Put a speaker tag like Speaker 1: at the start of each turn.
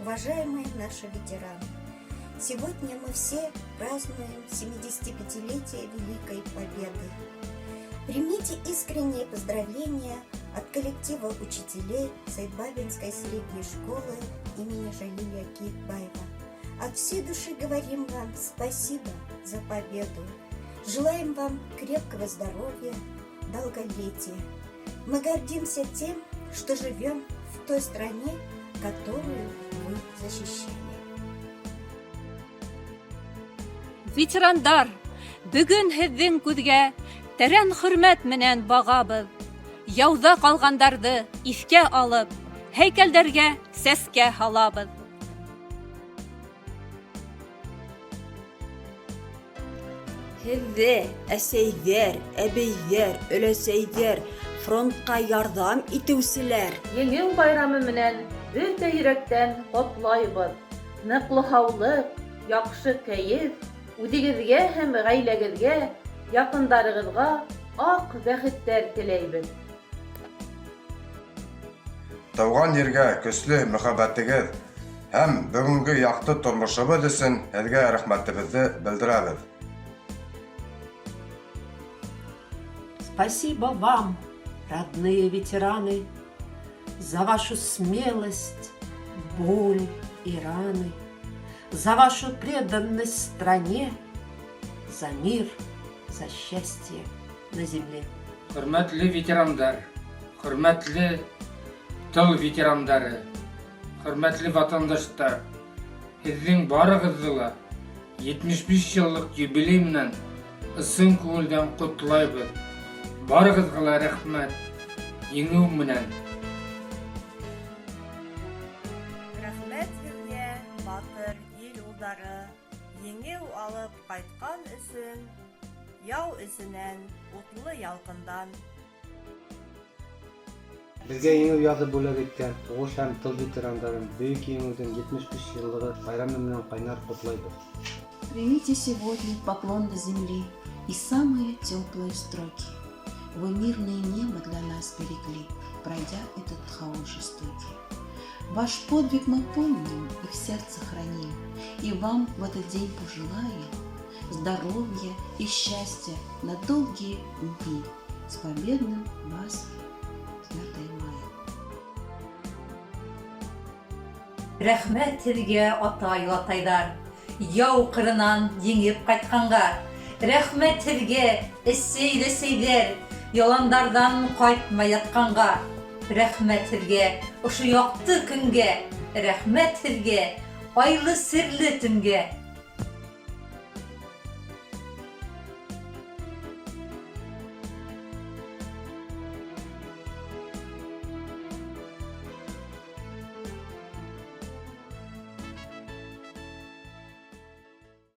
Speaker 1: Уважаемые наши ветераны! Сегодня мы все празднуем 75-летие Великой Победы. Примите искренние поздравления от коллектива учителей Саитбабинской средней школы имени Жалиля Киекбаева. От всей души говорим вам спасибо за победу. Желаем вам крепкого здоровья, долголетия. Мы гордимся тем, что живем в той стране, которую вы защищали.
Speaker 2: Ветерандар, бөгөн һеҙҙең күҙгә тәрән хөрмәт менән бағабыҙ. Яуҙа ҡалғандарҙы иҫкә алып, һәйкәлдәргә сәскә һалабыҙ.
Speaker 3: Һеҙҙе, әсәйҙәр, әбейҙәр, өләсәйҙәр, фронтҡа ярҙам итеүселәр.
Speaker 4: Еңеү байрамы менән бөтә йөрәктән ҡотлайбыҙ. Ныҡлы һаулыҡ, яҡшы кәйеф, үҙегеҙгә һәм ғаиләгеҙгә, яҡындарығыҙға аҡ бәхеттәр теләйбеҙ.
Speaker 5: Тыуған ергә көслө мөхәббәтегеҙ һәм бөгөнгө яҡты тормошобоҙ өсөн һеҙгә рәхмәтебеҙҙе белдерәбеҙ.
Speaker 6: Спасибо вам, родные ветераны, за вашу смелость, боль и раны, за вашу преданность стране, за мир, за счастье на земле.
Speaker 7: Хөрмәтле ветерандар, хөрмәтле тыл ветерандары, хөрмәтле ватандаштар, һеҙҙең барығыҙҙы ла 75 йыллыҡ юбилей менән ысын күңелдән ҡотлайбыҙ. Барығыҙға ла рәхмәт. Еңеү менән.
Speaker 8: Рәхмәт һеҙгә, батыр ил улдары, еңеү алып ҡайтҡан өсөн, яу эсенән, утлы ялҡындан.
Speaker 9: Беҙгә еңеү яҙы бүләк иткән һуғыш һәм тыл ветерандарын Бөйөк Еңеүҙең 75 йыллығы байрамы менән ҡайнар ҡотлайбыҙ.
Speaker 10: Примите сегодня поклон до земли и самые теплые строки. Вы мирное небо для нас берегли, пройдя этот хаос жестокий. Ваш подвиг мы помним и в сердце храним, и вам в этот день пожелаем здоровья и счастья на долгие дни. С победным вас 9 мая!
Speaker 11: Рәхмәт һеҙгә, атай-атайҙар, яу ҡырынан еңеп ҡайтҡанға. Рәхмәт һеҙгә, әсәй-өләсәйҙәр, яландарҙан ҡайтмай ятҡанға. Рәхмәт һеҙгә, ошо яҡты көнгә, рәхмәт һеҙгә, айлы серле төнгә.